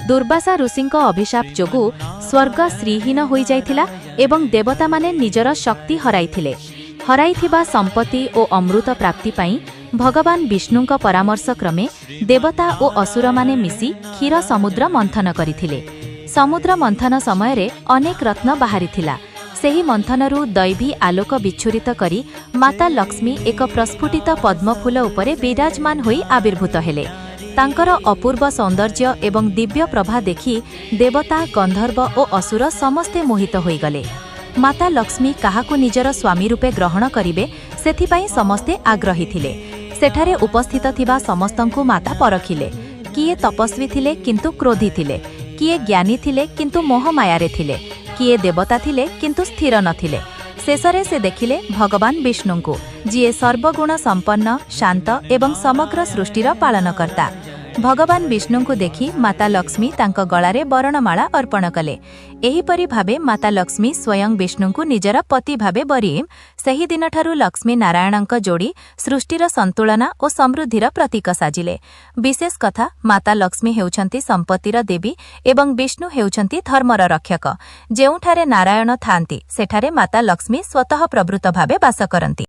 ଦୁର୍ବାସା ଋଷିଙ୍କ ଅଭିଶାପ ଯୋଗୁଁ ସ୍ୱର୍ଗ ଶ୍ରୀହୀନ ହୋଇଯାଇଥିଲା ଏବଂ ଦେବତାମାନେ ନିଜର ଶକ୍ତି ହରାଇଥିଲେ। ହରାଇଥିବା ସମ୍ପତ୍ତି ଓ ଅମୃତ ପ୍ରାପ୍ତି ପାଇଁ ଭଗବାନ ବିଷ୍ଣୁଙ୍କ ପରାମର୍ଶ କ୍ରମେ ଦେବତା ଓ ଅସୁରମାନେ ମିଶି କ୍ଷୀର ସମୁଦ୍ର ମନ୍ଥନ କରିଥିଲେ। ସମୁଦ୍ର ମନ୍ଥନ ସମୟରେ ଅନେକ ରତ୍ନ ବାହାରିଥିଲା। ସେହି ମନ୍ଥନରୁ ଦୈବୀ ଆଲୋକ ବିଚ୍ଛୁରିତ କରି ମାତା ଲକ୍ଷ୍ମୀ ଏକ ପ୍ରସ୍ଫୁଟିତ ପଦ୍ମଫୁଲ ଉପରେ ବିରାଜମାନ ହୋଇ ଆବିର୍ଭୂତ ହେଲେ। ତାଙ୍କର ଅପୂର୍ବ ସୌନ୍ଦର୍ଯ୍ୟ ଏବଂ ଦିବ୍ୟ ପ୍ରଭା ଦେଖି ଦେବତା, ଗନ୍ଧର୍ବ ଓ ଅସୁର ସମସ୍ତେ ମୋହିତ ହୋଇଗଲେ। ମାତା ଲକ୍ଷ୍ମୀ କାହାକୁ ନିଜର ସ୍ୱାମୀ ରୂପେ ଗ୍ରହଣ କରିବେ, ସେଥିପାଇଁ ସମସ୍ତେ ଆଗ୍ରହୀ ଥିଲେ। ସେଠାରେ ଉପସ୍ଥିତ ଥିବା ସମସ୍ତଙ୍କୁ ମାତା ପରଖିଲେ। କିଏ ତପସ୍ୱୀ ଥିଲେ କିନ୍ତୁ କ୍ରୋଧୀ ଥିଲେ, କିଏ ଜ୍ଞାନୀ ଥିଲେ କିନ୍ତୁ ମୋହମାୟାରେ ଥିଲେ, କିଏ ଦେବତା ଥିଲେ କିନ୍ତୁ ସ୍ଥିର ନଥିଲେ। ଶେଷରେ ସେ ଦେଖିଲେ ଭଗବାନ ବିଷ୍ଣୁଙ୍କୁ, ଯିଏ ସର୍ବଗୁଣ ସମ୍ପନ୍ନ, ଶାନ୍ତ ଏବଂ ସମଗ୍ର ସୃଷ୍ଟିର ପାଳନକର୍ତ୍ତା। ଭଗବାନ ବିଷ୍ଣୁଙ୍କୁ ଦେଖି ମାତା ଲକ୍ଷ୍ମୀ ତାଙ୍କ ଗଳାରେ ବରଣମାଳା ଅର୍ପଣ କଲେ। ଏହିପରି ଭାବେ ମାତା ଲକ୍ଷ୍ମୀ ସ୍ୱୟଂ ବିଷ୍ଣୁଙ୍କୁ ନିଜର ପତି ଭାବେ ବରିମ୍। ସେହିଦିନଠାରୁ ଲକ୍ଷ୍ମୀ ନାରାୟଣଙ୍କ ଯୋଡ଼ି ସୃଷ୍ଟିର ସନ୍ତୁଳନ ଓ ସମୃଦ୍ଧିର ପ୍ରତୀକ ସାଜିଲେ। ବିଶେଷ କଥା, ମାତା ଲକ୍ଷ୍ମୀ ହେଉଛନ୍ତି ସମ୍ପତ୍ତିର ଦେବୀ ଏବଂ ବିଷ୍ଣୁ ହେଉଛନ୍ତି ଧର୍ମର ରକ୍ଷକ। ଯେଉଁଠାରେ ନାରାୟଣ ଥାଆନ୍ତି, ସେଠାରେ ମାତା ଲକ୍ଷ୍ମୀ ସ୍ୱତଃ ପ୍ରବୃତ୍ତ ଭାବେ ବାସ କରନ୍ତି।